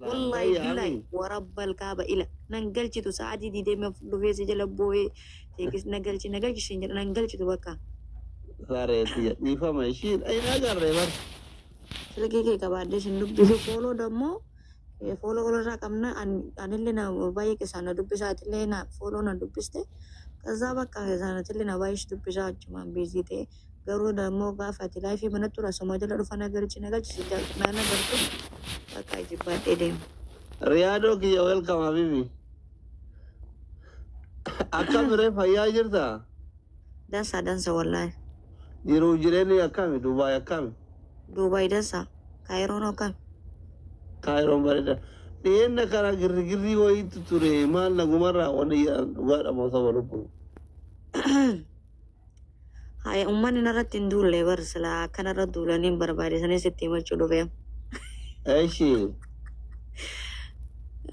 Wallaahi billaahi Fayyaami. Warabbal kaaba ila nan galchitu sa'aatii 24 dhufee si jala boo'ee teekis na galchi na galchi siin jedha nan galchitu bakka. Sareeti dhiifama ishiin hin agarre bar. Silkii kee qabaadhee sin dubbisu follow dammoo follow walirraa qabna anillee na baay'ee keessaan na dubbisa atillee na follow na dubbiste kazaa bakka keessaan atillee na baay'ee si dubbisaa achumaan busy ta'e garuu dammoo gaafa ati live mana tura suma jala dhufa na galchi na galchi si na na galchu bakka jibbaadhee deema. Riyaadoo kiyya, welcome habibi. Akkam ree, fayyaa jirta? Dansa dansa wallaahi. Jiruuf jireenyi akkami? Dubaay akkami? Duubaay dansa. Kaayiroon akkami? Kaayiroon bareeda. Dhiyeenna kana girrigirrii wayiitu ture, maal nagumarraa wanni jedhan dhugaadha moo saba lubbu? Haya, uummanni narratti hin duulle bar, silaa akkanarra duulanii hin barbaade sanis itti himachuu dhufe. Eeshi.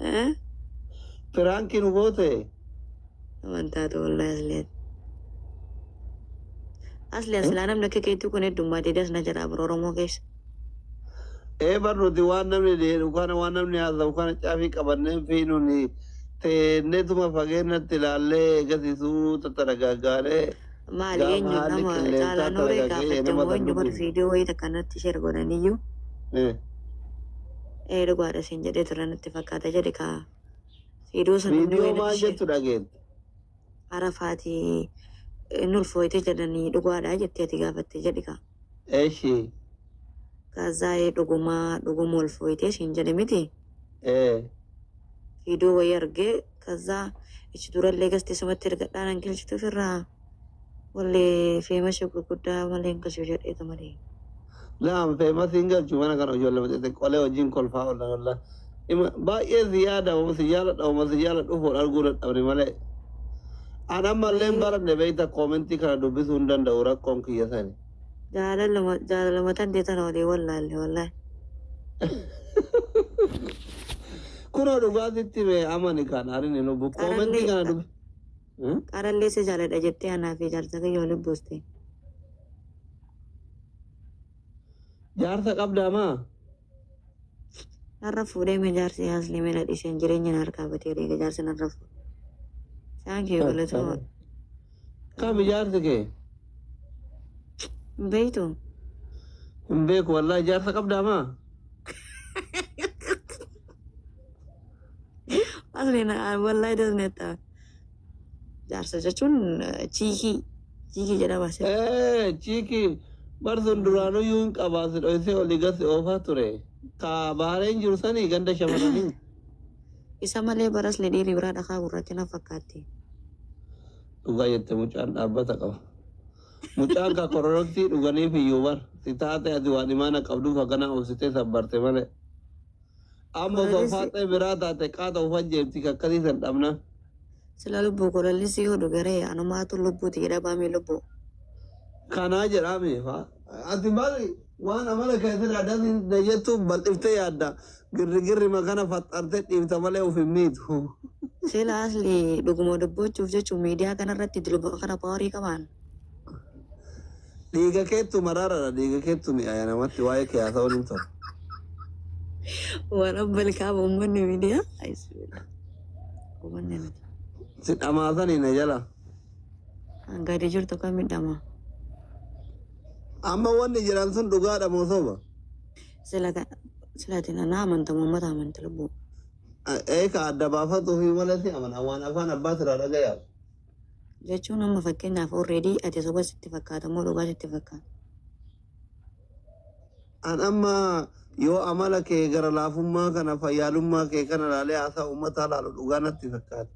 Eh? Prank nu goote? Amantaatu wallaahi asliin. Asli aslaa namni akka keetii kun heddummaatee das na jedha bro Oromoo keessa. Ee bar, nuti waan namni deemu kana, waan namni haasa'u kana caafii qabannee fiinuun teenneetuma fageenyatti ilaallee gasisuu tattaragaaggaanee Maali gaafa eenyu haalli nama qilleensaa caalaa nooree taragaggee gaafatte nama moo san eenyu bar dubbifne. Viidiyoo wayii takka natti share godhaniyyuu ee dhugaadha siin jedhee ture natti fakkaata jedhe kaa viidiyoo san namni Viidiyoo wayii natti maal share jettu dhageette? Arafaati inni ulfooyte jedhanii dhugaadha jettee ati gaafatte jedhi kaa. Eeshi. Kazaa'ee dhugumaa dhuguma ulfooyte siin jedhe miti. Ee. Viidiyoo wayii argee kazaa ichi durallee gasti sumatti ergadhaa nan galchitu ofirraa wallee famous gurguddaa malee hin galchu jedheetu malee. Naam, famous hin galchu mana kana, ijoollee xixiqqoolee wajjin kolfaa oolan wallah. Baay'ee si yaada, uma si jaaladha, uma si jaaladhu fuudh arguu dadhabne malee. An ammallee hin Baay'ee baranne beekta, comment kana dubbisuu hin danda'u, rakkoon kiyya sani. Jaalaluma jaalaluma tan tana walii wallaalle wallaahi. Kunoo dhugaatitti mee amani kan arini lubbu comment Qarallee kana dubbi. Qarallee si jaaladha jettee anaa fi jaarsa kiyya waliin buuste. Jaarsa qabdaa maa? Narra fuudhee mee jaarsi asli mee na dhiiseen jireenya na harkaa batee eega jaarsi narra fuudhe. Thank you, galatoo. Kami jaarsi kee? Hin beektu? Hin beeku wallaahi, jaarsa qabdaa maa? Asli na wallaahi dasnetta. Jaarsa jechuun chiikii chiikii jedhama asirratti. Ee, chiikii bar sun duraanuyyuu hin qabaa, si dhoysee olii gasi oofaa ture. Ka bahareen jiru sanii ganda shamarranii. Isa malee barasli dhiirri biraa dhakaa gurraacha na fakkaatti. Dhugaa jette, mucaan dhaabbata qaba. Mucaan ka kororoksii dhuganiif iyyuu bar si taate ati waan imaana qabduuf akkana obsitee sabbarte malee. Amma osoo Kolallis faaxee biraa taate qaata ufan jeemti kakkasii san dhabna. Sila lubbuu kolallisii yoo dhugaree anumaatu lubbuuti jedhamame lubbuu. Kanaa jedhame ati bari waan amala keessatti adda jettu bal'iftee yaadda. Girri makana faxxartee dhiifta malee of hin miitu. Sila asli dhuguma dubbachuuf jechuun miidiyaa kanarratti dilba kana power qabaan. Dhiiga keettu maraaraadha, dhiiga keettu mi'aaya, namatti waa'ee kee haasa'uun hin tolu. Waan abbal kaaba uummanni miidiyaa. Uummanni miti. Si dhamaasanii na jala. Hangadi jirtu kam midhama. Amma wanni jiran sun dhugaadha moo soba? Sila silaatiin ana amantamu uummata amanta lubbuu. Ee, ka adda baafatu fi malee si amana waan afaan abbaa sirraa dhagayaa. Jechuun amma fakkeenyaaf already ati soba sitti fakkaata moo dhugaa sitti fakkaata? An amma yoo amala kee gara laafummaa kana, fayyaalummaa kee kana laalee haasaa uummataa laalu, dhugaa natti fakkaata.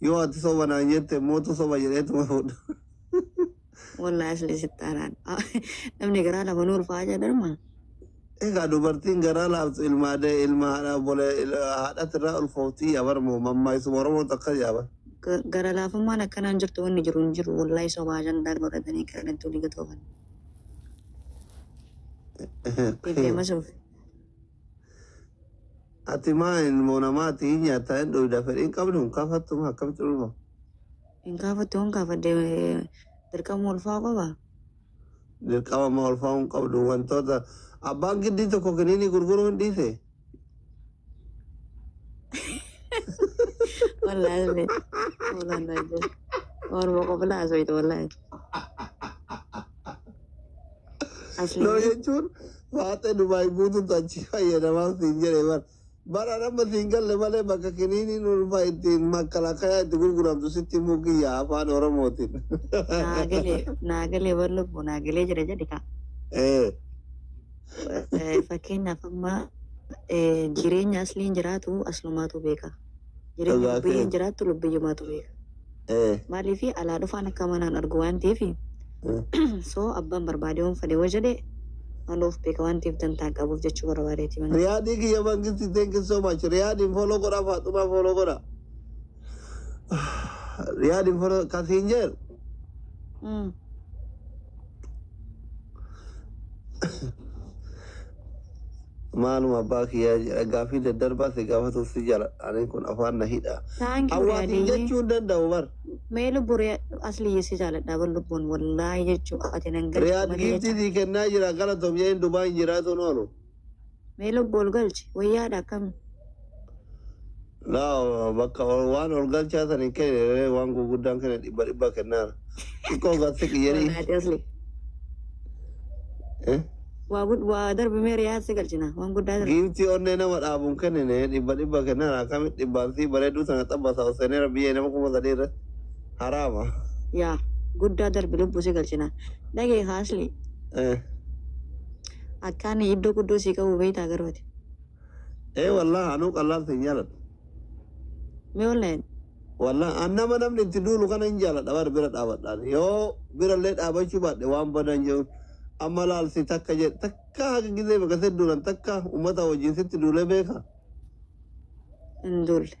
Yoo ati soba naan jette mootu soba jedheetuma fuudha. Wallahi asli sitti aaraan. Namni garaa lafa nu ulfaa jedhama. Egaa dubartiin garaa laaftu ilma adee ilma haadha obbolee haadhatirraa ulfooftii yabar moo mammaayisuma Oromoon takka yaabar. Gara laafummaan akkanaan jirtu wanni jiru hin jiru wallahi, sobaa ajandaa godhatanii kanatti olii gatoofan. Famous Ati maa ilmoo namaati hin nyaataa hin dhuyda, fedhiin qabdu hin kaafattu maa akkamitti ulfa? Hin kaafattu, hin kaafadde dirqama ulfaa qaba. Dirqama maa ulfaa'uu hin qabdu, wantoota abbaan giddii tokko kiniinii gurguruu hin dhiise. Wallaahi hoolaan na ajjeese. Waanuma qofla haasofte wallaahi. No Asliin jechuun faaxee Dubaay guutuutu achi fayyadamaa siin jedhe bara. Bara nama siin galle malee bakka kiniiniin ulfaa ittiin makkalakayaa itti gurguramtu sitti himuu kiyya afaan Oromootiin. Naa galee, naa galee bar lubbu naa galee jira jedhe kaa. Fakkeenyaaf amma jireenya asliin jiraatu aslumaatu beeka. Jireenya Dhugaa lubbiyyeen kee. Jiraattu lubbiyyumaatu beeka. Maaliif alaa dhufaan akka manaan argu waan ta'eef, so abbaan barbaade waan fedhe yoo jedhe maal of beeka waan ta'eef dantaa qabuuf jechuu barbaadeeti mana. Riyaadii kiyya mangisti, thank you so much. Riyaadiin follow godha, Faaxumaa follow godha. Riyaadiin follow kasiin jedhu. Maaluma abbaa kiyyaa jedha, gaaffii daddarbaa si gaafatuuf si jaaladha. Ani kun afaan na hidha. Thank you. Hawaatiin Riyaadiyyee. jechuu hin danda'u bar. Mee lubbu asliyyee si jaaladha bar lubbuun wallaahi jechuu ati nan galchitu Riyaad malee giiftii jecha. sii kennaa jira, galatoom jeen Dubaay hin jiraatuun oolu. Mee lubbu ol galchi wayyaadha akkami? Laa, bakka waan ol galchaa san hin kenne, waan gurguddaan kenne, dhibba dhibba kennaara. Xiqqoo gad siqi jedhii. Wallaahi asli. Waa darbi mee Riyaad si galchina waan guddaa darbi. Giiftii onnee nama dhaabuun kennine, dhibba dhibba kennaara, akkamitti dhibbaan sii bareedduu sana xabbasa ol seeneera biyya nama 3000 irratti haraama. Yaa guddaa darbi lubbuu si galchina. Dhagee haasli akkaan iddoo guddoo sii qabu beektaa garuu ati. Eh, wallahi anuu qallaan sin jaaladha. Mee wallaahi. Wallahi an nama namni itti duulu kana hin jaaladha bar, bira dhaabadhaan yoo birallee dhaabachuu baadhe waan badan jiru. Amma laalsi takka jedhe takka haga gizee bakka sitti duulan takka uummata wajjin sitti duulee beeka. Hin duulle.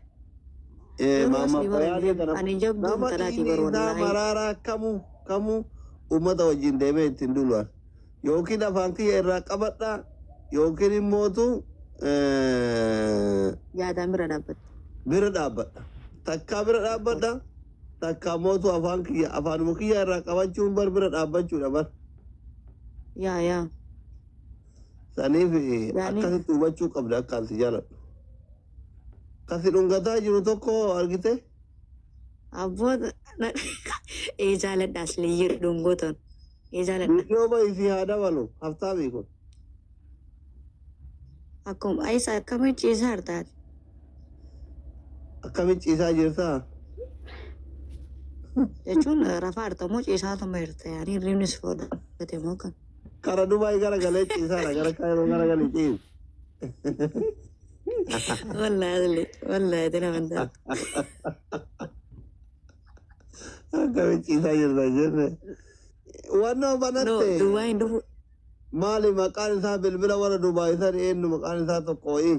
Garuu Maama asli bara Bayaanii kana ani jabduu nama intalaatii dhiigni bar isaa wallaahi. maraaraa kamuu kamuu uummata wajjin deemee ittiin duuluan yookiin afaan kiyya irraa qabadha yookiin immootu Yaadaan bira dhaabbatte. Bira dhaabbadha. Takkaa bira dhaabbadha. Takkaa mootu afaan kiyya afaanuma kiyya irraa qabachuun bar bira dhaabbachuudha bar. Yaa yaa. Saniif Yaani akkasitti hubachuu qabda akkaan si jaaladhu. Kasi dhungataa jiru tokko argite. Abboota ee jaaladha asliyyee dhungootan. Ee jaaladha. Viidiyoo bayisii haa dabalu haftaamii kun. Akkuma ayisa akkamitti ciisaa hartaati. Akkamitti ciisaa jirtaa? Jechuun rafaa hartamoo ciisaatuma jirta yaani hirribni si fudhate moo kan. Kara Dubaay gara galee ciisaadha, gara Kaayiroo gara galee ciisu. Wallaahi asli wallaahi tana amantaa. Akkamitti ciisaa jirta jenne. Wannoo No banatte. Dubaay hin dhufu. Maali maqaan isaa bilbila warra Dubaay san eenyu maqaan isaa tokko wayii?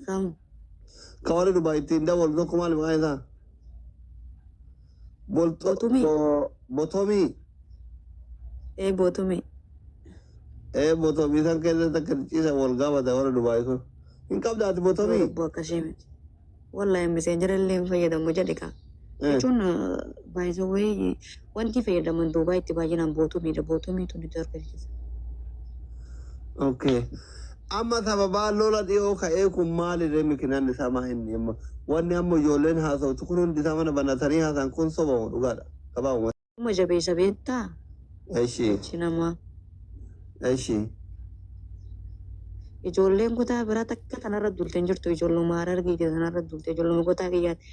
Kam? Ka warri Dubaay ittiin dabalu tokko maali maqaan isaa? Bolto. Botumii. Botomii. Ee bootumii. Ee, botomii san keessatti akka ciisan wal gaafata warra Dubaay kun. Hin qabdaati botomii? Lubbuu akkasii miti. Wallaahi messenger illee hin fayyadamu jedhe kaa. Jechuun by the way wanti fayyadaman Dubaay itti baay'inaan bootumiidha. Bootumiitu nuti argisiisa. Okay. Amma sababaa lola dhiyoo ka'ee kun maalirree mikinaan isaa maa inni amma wanni amma ijoolleen haasawtu kun hundi isaa mana banatanii haasa'an kun sobamu dhugaadha. Gabaabuma. Kuma jabeessa beektaa? Eshi. Jechi namaa. Eshi. Ijoolleen kutaa biraa takka tanarra duulte hin jirtu. Ijoolluma Harargee tanarra duulte. Ijoolluma kutaa kiyyaati.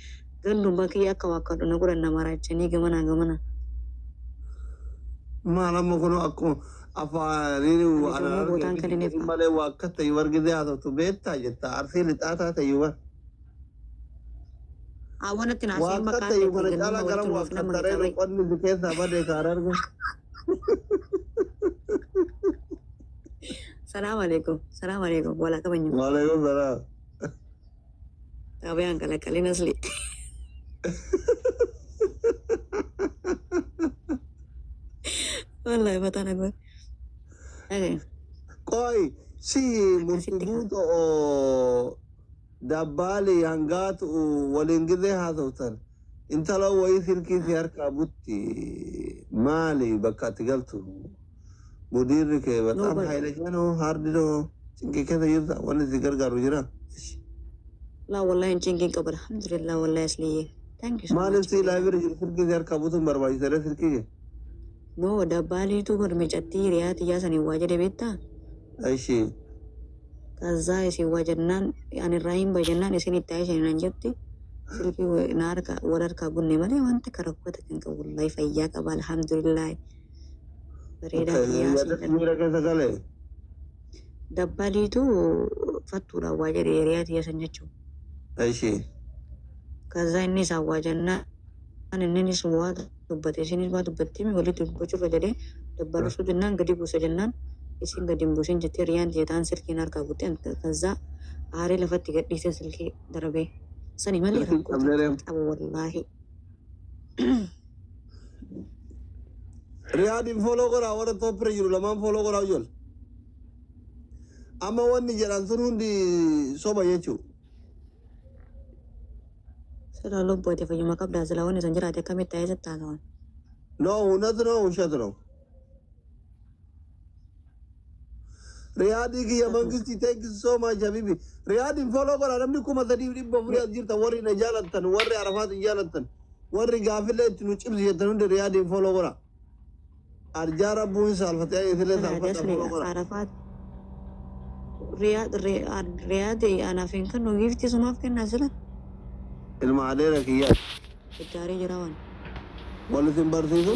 Gandummaa kiyya akka waakkadhu na godhan nama raachanii gamanaa gamana. Maal amma kun akkuma afaaniin Ani sammuu bootaan kan inni fa'a. malee waa akka ta'e wargizee haasawtu beektaa jetta Arsii lixaa taate iyyuu. Hawwan itti Waa naaseen akka maqaan ta'e itti kana gandummaa caalaa gara walitti waa nuuf nama kattaree qixxaabee. qonni si keessaa badee kaara argu. Salaam alaikum. Salaam alaikum. Walaa kabanyu. Waalaikum salaam. Xaabiyaan kalaqalin asli. Wallahi mataan agoon. Okay. Qoy si Akkasitti kaa. murtuguuto dabbaalii hangaatu waliin gizee haasoftan intala wayii silkii si harkaa butti, maali bakka ati galtu mudiirri kee No በጣም bar. ኃይለኛ ነው, hard ነው, cinqii keessa jirta, wanni si gargaaru jira. Laa wallahi hin cinqiin qaba, alhamdulillah. Wallahi asliyyee. Thank you so Maaliif much. si live irra jiru silkii si harkaa buutuun barbaachisa silkii kee? No, dabbaaliitu barmicattii hiriyaa tiyyaa saniin waa jedhe, beektaa? Ishi. ከዛ isin waa jennaan ani irraa hin bajannaan isin itti aayishan naan jetti, silkii na harka wal harkaa bunne malee wanta rakkoo takka hin qabu. Wallahi fayyaa qaba, alhamdulillah, bareedaa kiyyaa siin jedha. Miira keessa galee. Dabbaliitu fattuudhaan waa jedhe hiriyaa tiyya san jechuun. Ishi. ከዛ inni isaan waa jennaan inninis waa dubbate, isinis waa dubbattee walitti dubbachuurra jedhee dabbalusuu jennaan gadi buusa jennaan isin gadi hin buusin jettee hiriyaan tiyya ta'an silkiin harkaa butte. ከዛ aaree lafatti gadhiise silkii darbee sani malee Silkiin rakkoo takka qabdee hin qabu wallaahi. Riyaadiin follow godhaa, warra top irra jiru lamaan follow godhaa ijoollee. Amma wanni jedhan sun hundi soba jechuudha. Sila lubbu ati fayyuma qabdaa? Sila wanni san jiraate akkamitti ta'ee sitti haasawan? No, እውነት ነው ውሸት ነው? Riyaadii kiyya mangisti, thank you so much habibi. Riyaadiin follow godhaa. Namni 3400 as jirtan, warri na jaalattan, warri Arafaat hin jaalattan, warri gaafillee itti nu cimsi jettan hundi Riyaadiin follow godhaa. Arjaa rabbuun saalfatee isillee Kana saalfadha, asli follow godhaa. Arafaat Riyaad anaaf hin kennu, giiftii sumaaf kennaa sila. Ilma adeera kiyyaa. Iddaarii jira waan. Wal isin barsiisu.